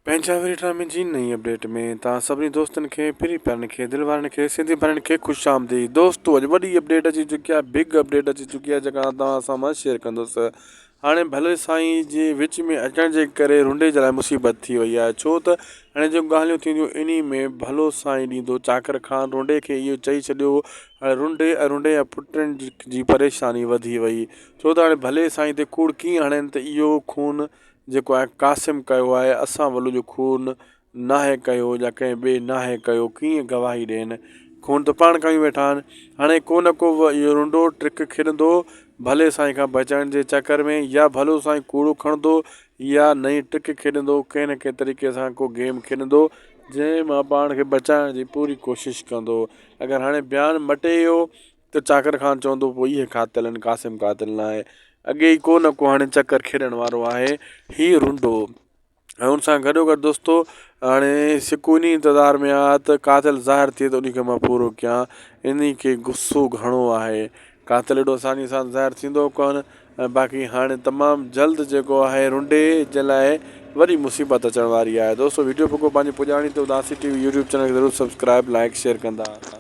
پنهنجا وري ڊرامي جي نئين اپڊيٽ ۾ توهان سڀني دوستن کي پرين پيارن کي دل وارن کي سنڌي ڀائرن کي خوش آمديد دوستو اڄ وڏي اپڊيٽ اچي چڪي آهي بگ اپڊيٽ اچي چڪي آهي جيڪا توهان سان مان شيئر ڪندس هاڻي ڀلي سائين جي وچ ۾ اچڻ جي ڪري رنڊي جي لاء مصيبت ٿي وئي آهي ڇو ته هاڻي جو ڳالهيون ٿينديون انهي ۾ ڀلو سائين ڏيندو چاڪر خان رنڊي کي اهو چئي ڇڏيو هاڻي رنڊي ۽ رنڊي جا پٽن جي پريشاني وڌي وئي ڇو ته هاڻي ڀلي سائين تي ڪوڙ ڪيئن هڻين ته اهو خون جيڪو آهي قاسم ڪيو آهي اسان ولو جو خون ناهي ڪيو يا ڪنهن ٻئي ناهي ڪيو ڪيئن گواهي ڏين خون ته پاڻ ڪيون ويٺا آهن هاڻي ڪو نه ڪو اهو رنڊو ٽرڪ کيڏندو ڀلي سائين کان بچائڻ جي چڪر ۾ يا ڀلو سائين ڪوڙو کڻندو يا نئين ٽرڪ کيڏندو ڪنهن نه ڪنهن طريقي سان ڪو گيم کيڏندو جنهن مان پاڻ کي بچائڻ جي پوري ڪوشش ڪندو اگر هاڻي بيان مٽي ويو ته چاڪر خان چوندو پوء اهي قاتل آهن قاسم قاتل ناهي اڳي ئي ڪو نه ڪو هاڻي چڪر کيڏڻ وارو آهي هي رنڊو ۽ ان سان گڏو گڏ دوستو هاڻي سڪو انهي انتظار ۾ آ ته قاتل ظاهر ٿئي ته انهي کي مان پورو ڪيان انهي کي غصو گهڻو آهي قاتل ايڏو آساني سان ظاهر ٿيندو ڪونه ۽ باقي هاڻي تمام جلد جيڪو آهي رنڊي جي لاء وڏي مصيبت اچڻ واري آهي دوستو ويڊيو پڪو پنهنجي پڄاڻي تي Udasi T V YouTube channel کي ضرور سبسڪرائب لائڪ شيئر ڪندا.